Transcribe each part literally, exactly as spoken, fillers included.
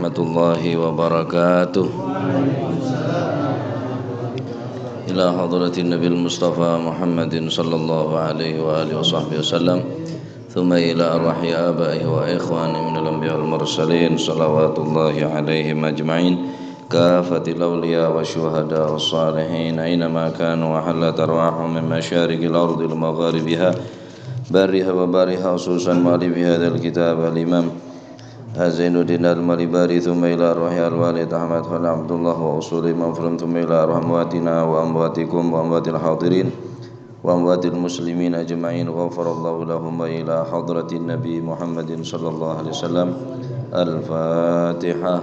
ورحمة الله وبركاته. إلى حضرة النبي المصطفى محمد صلى الله عليه وآله وصحبه وسلم، ثم إلى أرواح آبائه وإخوانه من الأنبياء والمرسلين، صلوات الله عليهم أجمعين، كافة الأولياء والشهداء والصالحين، أينما كانوا وحلت أرواحهم من مشارق الأرض لمغاربها، برها وبحرها، خصوصا مؤلف هذا الكتاب الإمام زين الدين المالباري، ثم إلى أرواح الوالد أحمد خليل عبد الله وأصولهم وفروعهم، ثم إلى أرواح أمواتنا وأمواتكم وأموات الحاضرين وأموات المسلمين أجمعين، غفر الله لهم، وإلى حضرة النبي محمد صلى الله عليه وسلم. الفاتحة.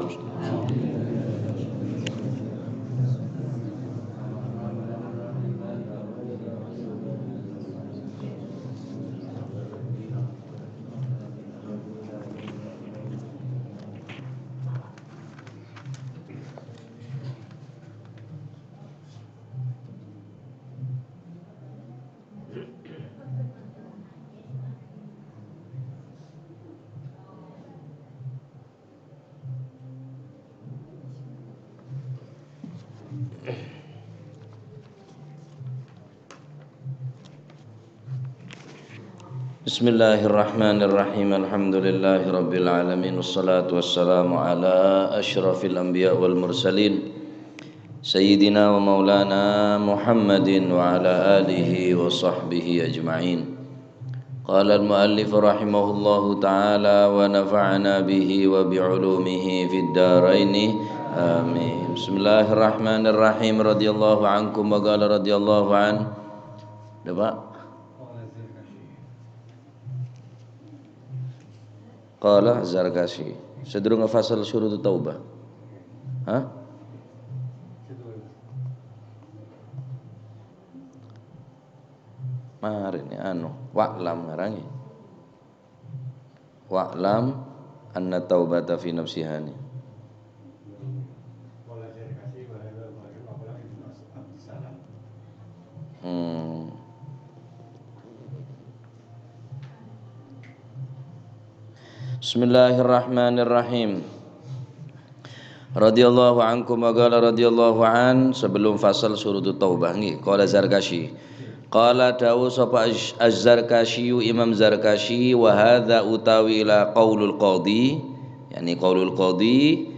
بسم الله الرحمن الرحيم. الحمد لله رب العالمين، والصلاة والسلام على أشرف الأنبياء والمرسلين، سيدنا ومولانا محمد وعلى آله وصحبه أجمعين. قال المؤلف رحمه الله تعالى ونفعنا به وبعلومه في الدارين. آمين. بسم الله الرحمن الرحيم. رضي الله عنكم وقال رضي الله عنه. Ada, Pak? Qala Zarkashi. Sadurunge fasal Surutut Taubah. Hah? Mari ni anu, wa'lam ngarange. Wa'lam anna taubata fi nafsiha ni. Hmm. Bismillahirrahmanirrahim. Radhiyallahu ankum wa qala radhiyallahu an, sebelum fasal Surutut Taubah nggih. Qala Zarkashi. Qala dawuh sapa Az-, Az-Zarkashiyu, Imam Zarkashi, wa hadza utawi la qaulul qadhi, yakni qaulul qadhi,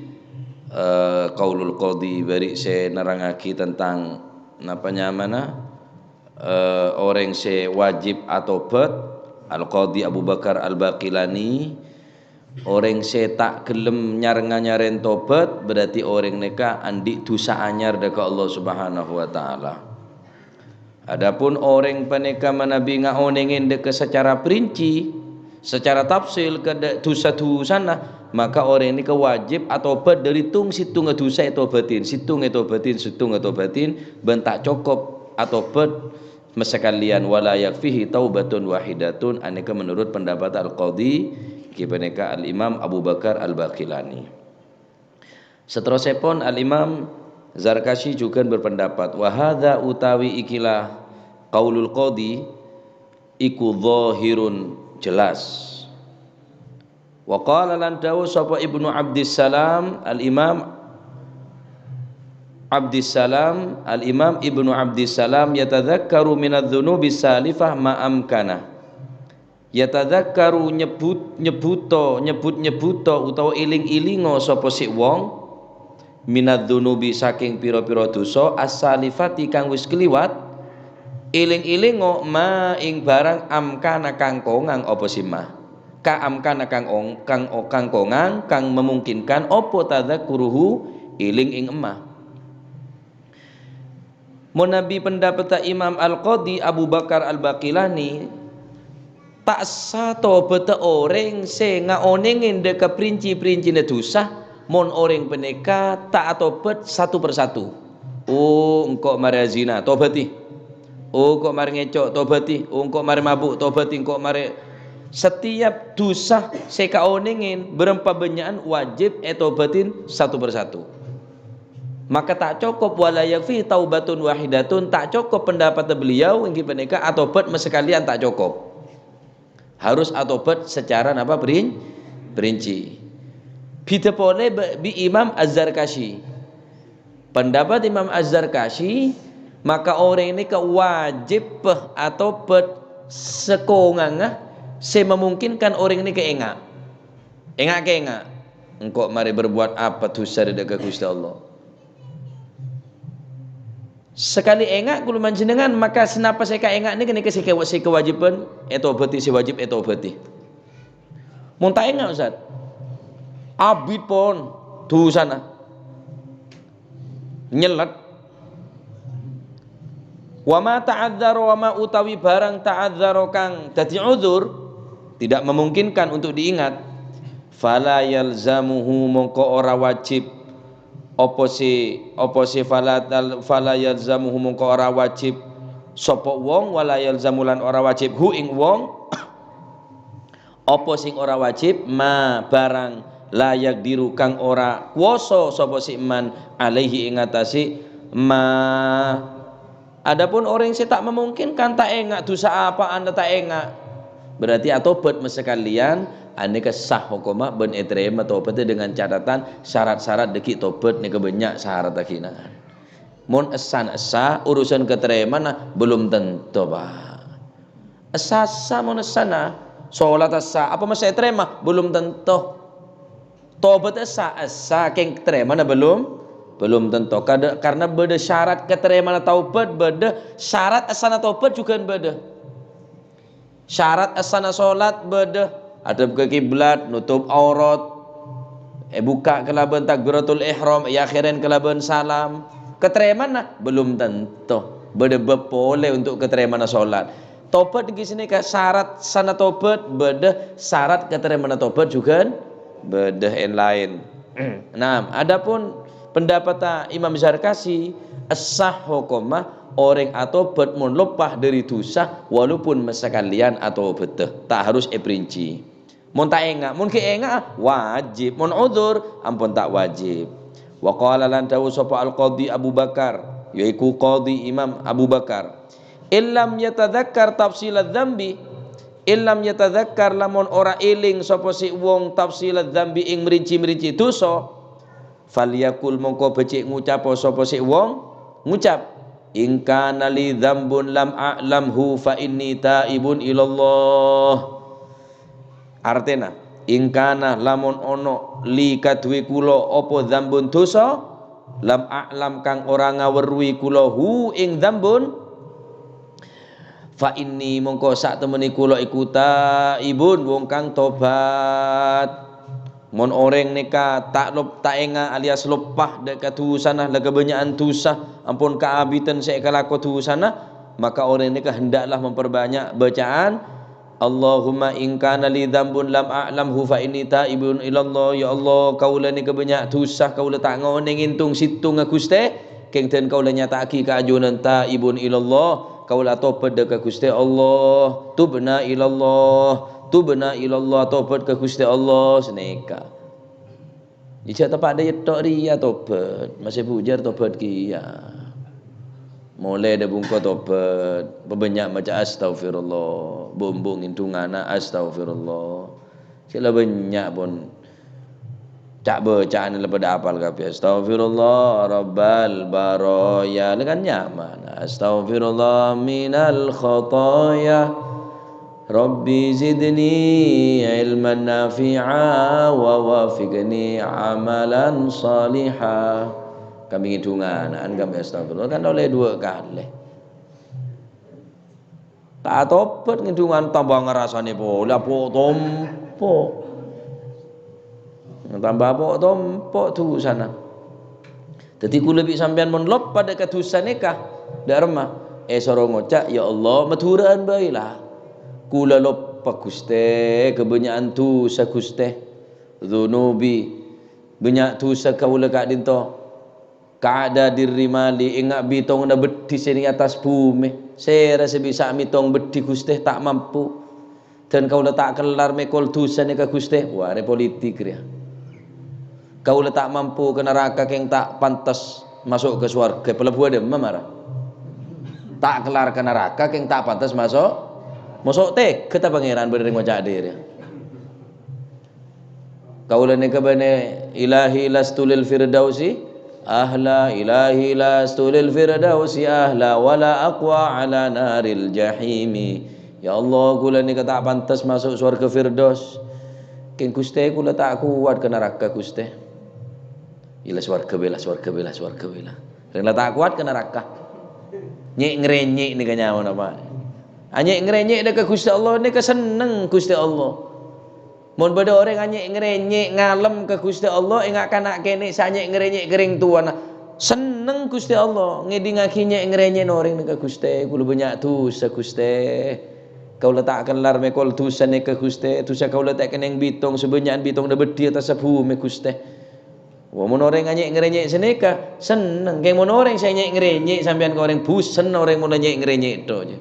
eh, qaulul qadhi bari' se nerangagi tentang napa nyamana, eh, oreng se wajib atobat, Al-Qadhi Abu Bakar Al-Baqilani, oreng se ta' gelem nyar-nganyaren tobat, berarti oreng neka andi' dusa anyar dha' ka Allah Subhanahu wa Ta'ala. Adapun oreng paneka manabi ngaonenge dha' ka secara perinci, secara tafsil ka dha-, dusa-dusana, maka oreng neka wajib atobat dhari tung-setungnga dusa etobatin, setung etobatin, setung etobatin, ban ta' cokop atobat masakalyan, wala yakfihi taubatun wahidatun, aneka menurut pendapat Al-Qadhi, ki paneka Al-Imam Abu Bakar Al-Baqilani. Seterusipun Al-Imam Zarkashi juga berpendapat, wa hadza utawi ikilah qaulul qadhi iku zahirun jelas. Wa qala lan dawuh sapa Ibnu Abdissalam, Al-Imam Abdissalam, Al-Imam Ibnu Abdissalam, yatadzakkaru minadz-dzunubi salifah ma amkana. Yatadzakkaru nyebut-, nyebuto, nyebut-nyebuto utawa eling-elingo sapa si wong, minadz-dzunubi saking pira-pira dosa, as-salifati kang wis kaliwat, eling-elingo ma ing barang amkana kang kongang apa si ma. Ka amkana kang ong-, kang o-, kang kongang, kang memungkinkan apa tadzakkuruhu eling ing ema. Mon nabi pendapetta Imam Al-Qadhi Abu Bakar Al-Baqilani, ta' satobatta oreng se ngaonenge dha' ka princi-princina dusa, mon oreng paneka ta' atobat satu persatu. Oh, engko' mare azina, tobati. Oh, engko' mare ngeco', tobati. Oh, engko' mare mabuk, tobati. Engko' mare, setiap dusa se kaonenge bareng pabannya'an wajib etobatin satu persatu. Maka ta' cokop, wala yakfi taubatun wahidatun, ta' cokop pendapatnya beliau, inggih paneka atobat masakalyan ta' cokop. Harus atobat secara napa, prin-, perinci. Bhidhâ polè bâ-, bi' Imam Az-Zarkasyi. Pendapat Imam Az-Zarkasyi, maka orèng nèka wajib atobhât sakongangnga sè memungkinkan orèng nèka enga'. Enga' kènga', engko' marè berbuat apa dhusa dâ' ka Ghustè Allah. Sakalè enga' kaulâ panjhennengngan, maka sanapa sè kaenga' nèka, nèka sè kawa-, sè kawâjibhân ètobhâti, sè wajib ètobhâti. Mon ta' enga', Ustaz, abit pon dhusana. Nyellet. Wa ma ta'adzdzara, wa ma utawi barang ta'adzdzara kang dâddhi udzur, tidak memungkinkan untuk diingat, fala yalzamuhu, mongko ora wajib. Apa sè, apa sè fala tal-, fala yalzamuhu, mongko ora wajib sapa wong, wala yalzamu lan ora wajib hu ing wong. Apa sing ora wajib? Ma, barang, la yaqdiru, kang ora kuwasa sapa si man, alaihi, ing atase ma. Adapun orèng sè ta' memungkinkan, ta' enga' dhusa apa'an, ta' enga', berarti atobhât masakalèyan, anèka sah hokomma bân ètarèma tobhâddhâ dengan catatan syarat-syarat dâgghi' tobhât nèka bânnya' syarat aghina. Mon essa-essa, urusan katarèmana belum tentu, Pak. Essa-essa mon essana, solat essa, apa masa ètarèma? Belum tentu. Tobhât essa, essa kèng tarèmana belum, belum tentu. Kada-, karena bâdâ syarat katarèmana tobhât, bâdâ syarat essana tobhât jhughân bâdâ. Syarat essana solat bâdâ, adhep ka kiblat, nutup aurat, èbukka' kalabân takbiratul ihram, èakhèrè kalabân salam. Katarèmana? Belum tentu. Bâdâ bab polè untuk katarèmana solat. Tobhât nèka syarat essana tobhât bâdâ, syarat katarèmana tobhât jhughân bâdâ, èn-laèn. Nah, adapun pendapatta Imam Zarkasyi, sah hokomma orèng atobhât mon loppa dâri dhusa, walaupun masakalèyan atobhâddhâ, ta' harus èperinci. Mon ta' enga', mon ghi' enga', wajib. Mon udzur, ampon ta' wajib. Wa qala lan dawuh sapa Al-Qadhi Abu Bakar, yaiku Qadhi Imam Abu Bakar, "Illam yatadzakkar tafsiladz dzambi," illam yatadzakkar, lamon ora èlèng sapa si wong tafsiladz dzambi ing merinci-merinci dhusa, "Falyaqul," mongko becik ngucap sapa si wong, ngucap, "In kana li dzambun lam a'lamhu fa inni taibun ilallah." Artèna, "In kana, lamon ono, li kaduwe kula apa dzambun dhusa, lam a'lam kang ora ngawerruhi kula hu ing dzambun, fa inni, mongko satemene kula iku taibun, wong kang tobat." Mon orèng nèka ta' lop-, ta' enga' alias loppa dâ' ka dhusana, la kabânnya'an dhusa, ampon kaabitan sè èkalako dhusana, maka orèng nèka hendaklah memperbanyak bacaan, "Allahumma in kana li dzambun lam a'lamhu fa inni taibun ilallah." Ya Allah, kaula nèka bânnya' dhusa, kaula ta' ngonèng èntung-sèttonga, Ghustè. Kèng dhân kaula nyata'aghi ka ajunan taibun ilallah. Kaula tobat dâ' ka Ghustè Allah. Tubna ilallah. Tubna ilallah, tobat ka Ghustè Allah. Sanèka. Jhâ' teppa' dâ' iyâ tok rèya tobat. Masè bujâr tobat kèya. Molè dâ' bungko tobat. Pabânnya' maca astaghfirullah. Bu-embu ngènthung ana' astaghfirullah. Sè la bânnya' pon ca'-bâca'an la padâ apal kabbhi. Astaghfirullah rabbal baraya. La kan nyaman. Astaghfirullah minal khataya. Rabbi zidni ilman nafi'a wa wafiqni amalan saliha. Kambhi ngènthung ana', kambhi astaghfirullah. Kan olè duwâ' kalè. Ta' tobat ngènthungan tamba ngarasane pole apo' tompo'. Tamba apo' tompo' dusana. Daddi kaula bi' sampeyan mon loppa dâ' ka dusa nèka, dâ' remma, èsoro ngoca', "Ya Allah, madhurâ'ân bhâi la. Kaula loppa, Ghustè, kabânnya'an dusa, Ghustè. Dzunubi, bânnya' dusa kaula ka'dinto." Ka'ada dirrimali, enga' bitongnga beddhi sè è attas bhumè. Sèra sè bisa mitong beddhi, Ghustè, ta' mampu. Dan kaula ta' kellar mèkol dusa nèka, Ghustè. Wah, arè politik rèya. Kaula ta' mampu ka naraka, kèng ta' pantes maso' ka sowarga. Palebbuwâ dâmma mara. Ta' kellar ka naraka, kèng ta' pantes maso'. Maso' tega ta' Pangèran bhender ngoca' dhi rèya. Kaulâ nèka bânnè, "Ilahi lastu lil firdausi ahla, ilahi lastu lil firdausi ahla, wala aqwa ala naril jahimi." Ya Allah, kaulâ nèka ta' pantes maso' sowarghâ Firdaus. Kèng Ghustè, kaulâ ta' kowat ka naraka, Ghustè. Ila sowarghâ bhâi la, sowarghâ bhâi la, sowarghâ bhâi la. Rèng la ta' kowat ka naraka. Nyè'-ngarènyè' nèka nyawana, Pak. Anyè'-ngarènyè' dâ' ka Ghustè Allah nèka senneng Ghustè Allah. Mon bâdâ orèng anyè'-ngarènyè' ngalem ka Ghustè Allah, enga' kana' kènè' sè anyè'-ngarènyè' ka rèng towana. Senneng Ghustè Allah, ngèdingngaghi nyè'-ngarènyè'na orèng nèka, "Ghustè, kaulâ bânnya' dusa, Ghustè. Kaulâ ta' kellar mèkol dusa nèka, Ghustè. Dusa kaulâ ta' kennèng bitong, sabânnya'an bitongnga bâdhi è attassa bhumè, Ghustè." Wah, mon orèng anyè'-ngarènyè' sanèka, senneng. Kèng mon orèng sè anyè'-ngarènyè' sampèyan ka orèng, bhusen orèng mon anyè'-ngarènyè' tok, jâ.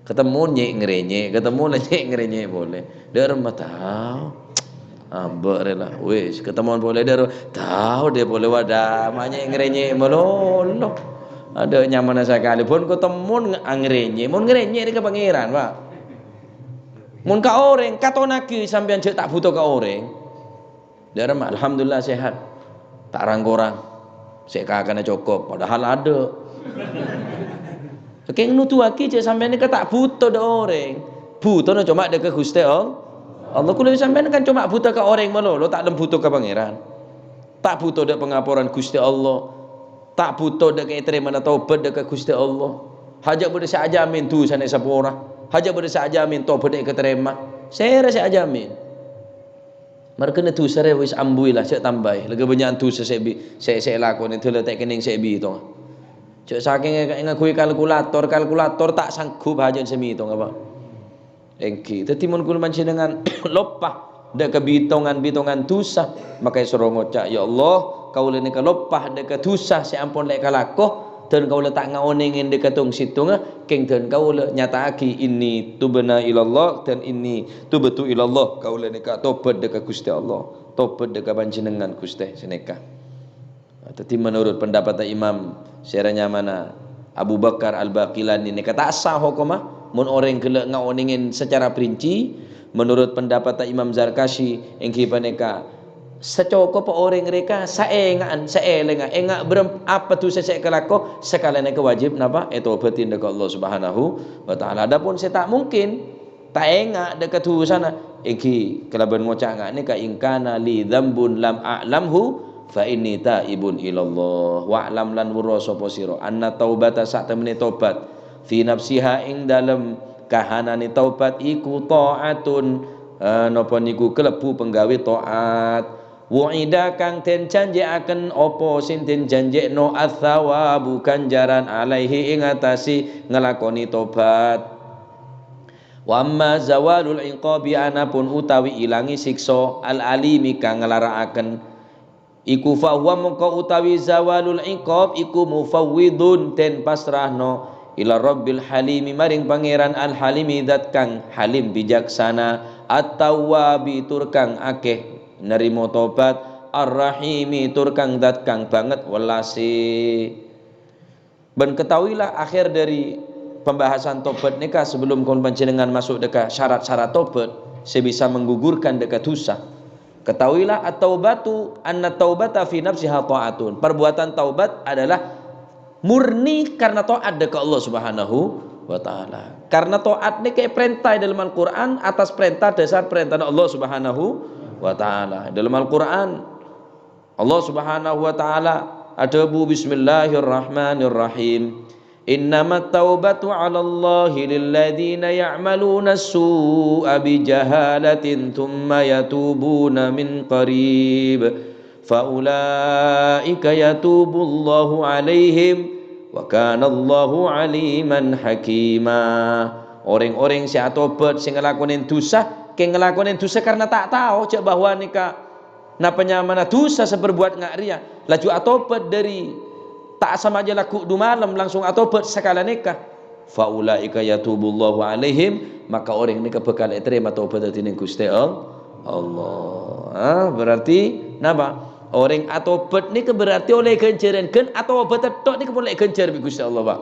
Katemmo nyè'-ngarènyè', katemmo la nyè'-ngarènyè' polè. Dâ' remma tao. Ambâ' rè la. Wis, katemmo polè dâ' remma tao dâ' polè, wadah, ma' nyè'-ngarènyè' malolo. Adâ' nyamana sakalè. Pon katemmo ng-, angarènyè'. Mon ngarènyè' rè ka Pangèran, Pak. Mon ka orèng, katonnaghi sampèyan jâ' ta' bhuto ka orèng. Dâ' remma, alhamdulillah sehat. Ta' rang-korang. Sè kakana cokop, padahal adâ'. Kèng noduwaghi jâ' sampèyan nèka ta' bhuto dâ' orèng. Bhutona coma dâ' ka Ghustè Allah. Allah, kaulâ sampèyan kan coma bhuto ka orèng malolo, ta' lem bhuto ka Pangèran. Ta' bhuto dâ' pangaporan Ghustè Allah. Ta' bhuto dâ' kaètarèmana tobat dâ' ka Ghustè Allah. Hajâ' bâdâ sè ajamin dusana èsapora. Hajâ' bâdâ sè ajamin tobat èkatarèma. Sèra sè ajamin? Marghâna dusa rè wis ambuwi la, jâ' tambâi. Laghi bânnya'an dusa sè bi-, sè, sè èlakonè, dâlâ ta' kennèng sè èbitonga. Jâ' sakèng è-, èngangghuy kalkulator, kalkulator ta' sanggup hajâ'ân sè mètonga, Pak. Èngghi. Dhâddhi, mon kaulâ panjhennengngan loppa dâ' ka bitongan-bitongan dusa, maka èsoro ngoca', "Ya Allah, kaulâ nèka loppa dâ' ka dusa sè ampon la èkalako, dhân kaulâ ta' ngaonèngè dâ' ka tong-sèttonga, kèng dhân kaulâ nyata'aghi inni tubna ilallah, dhân inni tubtu ilallah, kaulâ nèka tobat dâ' ka Ghustè Allah, tobat dâ' ka Panjhennengngan, Ghustè, sanèka." Dhâddhi, menurut pendapatta Imam sèra nyamana Abu Bakar Al-Baqilani nèka ta' sah hokomma, mon orèng ghellâ' ngaonèngè secara perinci, menurut pendapatta Imam Zarkasyi èngghi panèka sacokopa orèng rèka saènga'an, saèlèngnga, ènga' bârâmpa dusa sè èkalako, sakalèna èka wajib napa? Ètobâdhi dâ' ka Allah Subhanahu wa Ta'ala. Adapun sè ta' mungkin, ta' ènga' dâ' ka dusana, èngghi kalabân ngoca' nga' nèka, "In kana li dzambun lam a'lamhu, fa inni taibun ilallah." Wa'lam lan weruh sapa sira, anna taubata, satemene tobat, fi nafsiha, ing dalem kahanane tobat, iku ta'atun, eh, napa niku kalebu penggawe taat. Wu'ida kang den janjekaken apa sing den janjekno, atsawabu ganjaran alaihi ing atase nglakone tobat. Wa amma zawalul iqabi, anapun utawi ilange siksa, al-alimi kang nglara'aken, iku fa huwa mongko utawi zawalul iqab iku mufawwidun den pasrahno ila Rabbil Halimi maring Pangeran Al-Halimi zat kang halim bijaksana, At-Tawwabi tur kang akeh nerima tobat, Ar-Rahimi tur kang zat kang banget welase. Bân ketahuilah, akhir dari pembahasan tobat nèka, sebelum kaulâ panjhennengngan masuk dâ' ka syarat-syarat tobat sè bisa menggugurkan dâ' ka dusa. Ketahuilah, at-taubatu, anna taubata fi nafsiha ta'atun. Perbuatan taubat adalah murni karena taat dâ' ka Allah Subhanahu wa Ta'ala. Karena taat nèka èparènta è dalam Al-Qur'an atas perintah dasar parèntana Allah Subhanahu wa Ta'ala. Dalam Al-Qur'an, Allah Subhanahu wa Ta'ala adhâbu, "Bismillahirrahmanirrahim. Innamat taubatu 'alallahi lilladzina ya'maluna su'a bijahalatin tsumma yatubuna min qarib. Fa ulaika yatubullahu 'alaihim, wa kanallahu 'aliman hakima." Orèng-orèng sè atobat, sè ngalakonè dusa, kè ngalakonè dusa karena ta' tao jâ' bahwa nèka napa nyamana dusa sè èparbuwât nga' rèya, laju atobat dâri ta' asamaja lagghu' du malem, langsung atobat sakalèna nèka. Fa ulaika yatubullahu 'alaihim, maka orèng nèka bhâkal ètarèma tobatta dhinèng Ghustè All-, Allah. Ah, berarti napa? Orèng atobat nèka berarti ollè ghânjhârân, ghân atobat tok nèka pon ollè ghânjhâr bi' Ghustè Allah, Pak.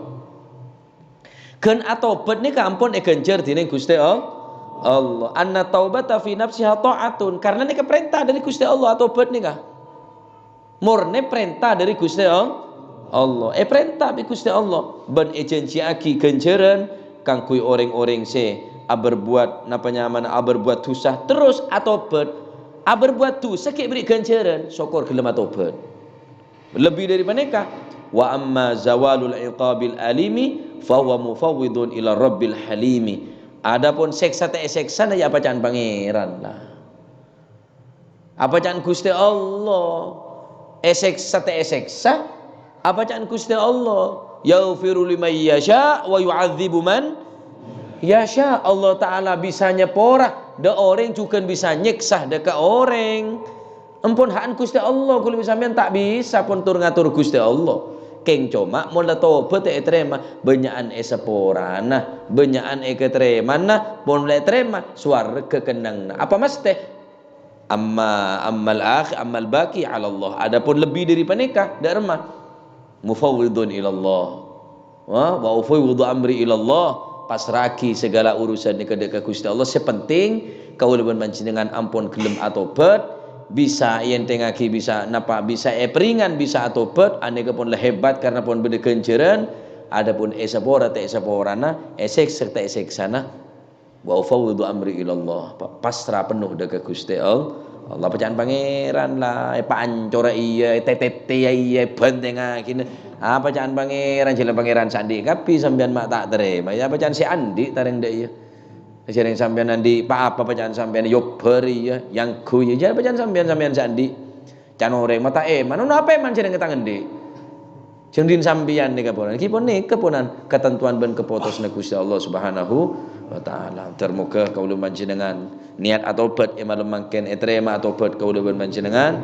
Ghân atobat nèka ampon èghânjhâr dhinèng Ghustè All-, Allah. Anna taubata fi nafsiha ta'atun. Karena nèka parènta dâri Ghustè Allah, atobhât nèka. Mornè parènta dâri Ghustè All-, Allah. Èparènta bi' Ghustè Allah. Bân èjhânjhiyaghi ghânjhârân kaangghuy orèng-orèng sè aberbuat, napa nyamana, aberbuat dhusa, terros atobhât. Aberbuat dhusa ghi' èberri' ghânjhârân, sokor ghellem atobhât. Lebbi dâri panèka, "Wa amma zawalul iqabil alimi, fa huwa mufawwidun ila Rabbil Halimi." Adapun sèksa ta' èsèksana, ya apa ca'an Pangèran, la. Apa ca'an Ghustè Allah? Èsèksa ta' èsèksa, apa ca'an Ghustè Allah? "Yaghfiru liman yasha' wa yu'adzibu man yasha." Allah Ta'ala bisa nyapora dâ' orèng, jhughân bisa nyèksa dâ' ka orèng. Ampon ha'an Ghustè Allah, kaulâ bi' sampèyan ta' bisa pon tur-ngator Ghustè Allah. Kèng coma mon la tobhât ètarèma, bânnya'an èsaporana, bânnya'an èkatarèmana, pon la ètarèma, sowarghâ kennengnganna. Apa mastè? Amma, ammal akh-, ammal baqi 'ala Allah. Adapun lebbi dâri panèka, dâ' remma. Mufawwidun ila Allah. Wa, wa ufawwidhu amri ila Allah. Pasra'aghi saghâlâ urusan nèka dâ' ka Ghustè Allah. Sè penting, kaulâ bân panjhennengngan ampon ghellem atobhât, bisa èentèngaghi, bisa napa, bisa èparèngan, bisa atobhât, anèka pon la hebat karena pon bâdâ ghânjhârân. Adapun èsapora ta' èsaporana, èsèksa ta' èsèksana, "Wa ufawwidhu amri ila Allah." Pa-, pasra penuh dâ' ka Ghustè All-, Allah. Apa ca'an Pangèran, la, èpaancora iyâ, ètètètè iyâ, èbhântèngaghi. Apa ca'an Pangèran, jhâlân Pangèran sè andi' kabbhi sampèyan ma' ta' tarèma. Ya, apa ca'an sè andi' tarèng dâ' iyâ. Jhârèng sampèyan andi' pa-apa, apa ca'an sampèyan yobbhâr iyâ, yangghu iyâ. Jhâ-, apa ca'an sampèyan, sampèyan sè andi'. Can orèng ma' ta' èman, ono apa èman jhârèng tang andi'? Jhâ' din sampèyan nèka ponan, ghi pon nèka ponan katantowan bân kapotosanna Ghustè Allah Subhanahu wa Ta'ala. Ter-moghâ kaulâ panjhennengngan niyat atobhât è malem mangkèn, ètarèma atobhât kaulâ bân panjhennengngan.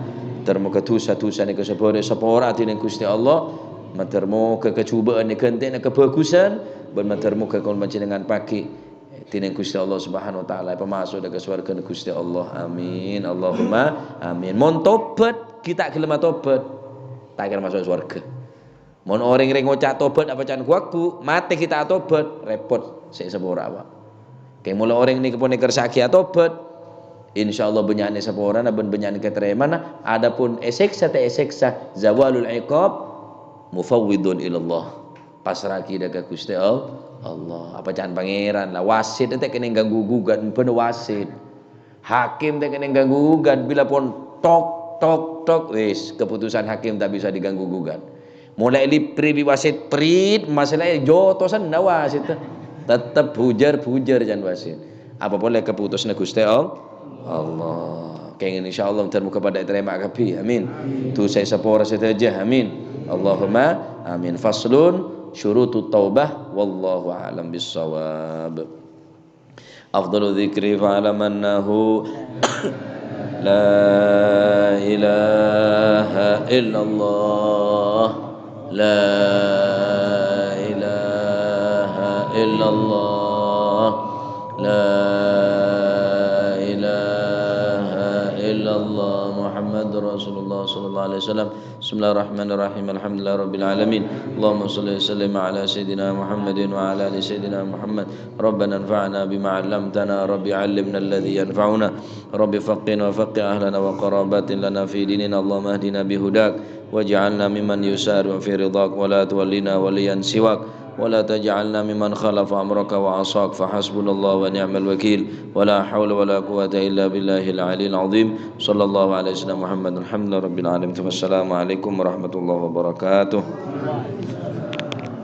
Ter-moghâ dhusa-dhusa nèka sabârâ sapora dhinèng Ghustè Allah. Ter-moghâ kajhubâ'ân èghântè'ana kabhâghusân, bân ter-moghâ kaulâ panjhennengngan pagghi' dhinèng Ghustè Allah Subhanahu wa Ta'ala èpamaso' dâ' ka sowarghâna Ghustè Allah. Amin. Allahumma amin. Mon tobhât, ghi' ta' ghellem atobhât, ta' kèra maso' sowarghâ. Mon orèng rè ngoca' tobhât apa ca'an ghu-lagghu, matè ghi' ta' atobhât, rèpot sè sapora, Pak. Kèng molaè orèng nèka pon èkersa'aghi atobhât, insyaallah bânnya'an èsaporana bân bânnya'an èkatarèmana. Adapun èsèksa ta' èsèksa, zawalul iqab, mufawwidun ilallah. Pasra'aghi dâ' ka Ghustè All-, Allah. Apa ca'an Pangèran, la, wasit ta' kènè' ganggu gugat, bân wasit. Hakim ta' kènè' ganggu gugat, bilâ pon tok, tok, tok, wis, keputusan hakim ta' bisa diganggu gugat. Molaè liprè bi' wasit prit, masalahè jotosanna wasit. Tettep bhujâr-bhujâr can wasit. Apa polè kapotosanna Ghustè All-, Allah. Kèng insyaallah, ter-moghâ padâ ètarèma kabbhi. Amin. Dhusa èsapora sadhâjâ. Amin. Allahumma amin. Faslun, syurutut taubah. Wallahu a'lam bissawab. Afdalu dzikri fa'lam annahu la ilaha illallah. La ilaha illallah. La ilaha illallah. Muhammadur Rasulullah sallallahu alaihi wasallam. Bismillahirrahmanirrahim. Alhamdulillahirabbil alamin. Allahumma shalli wa sallim ala sayyidina Muhammadin wa ala ali sayyidina Muhammad. Rabbana anfa'na bima 'allamtana. Rabbi 'allimna alladzi yanfa'una. Rabbi faqqihna wa faqqih ahlana wa qarabatin lana fi dinina. Allahumma ihdina bihudak waj'alna mimman yusari'u fi ridhak wa la tuwallina waliyan siwak wa la taj'alna mimman khalafa amraka wa 'asak. Fa hasbunallahu wa ni'mal wakil. Wa la haula wa la quwwata illa billahil aliyil azim. Sallallahu alaihi wasallam Muhammad. Alhamdulillahirabbil alamin. Wassalamualaikum warahmatullahi wabarakatuh.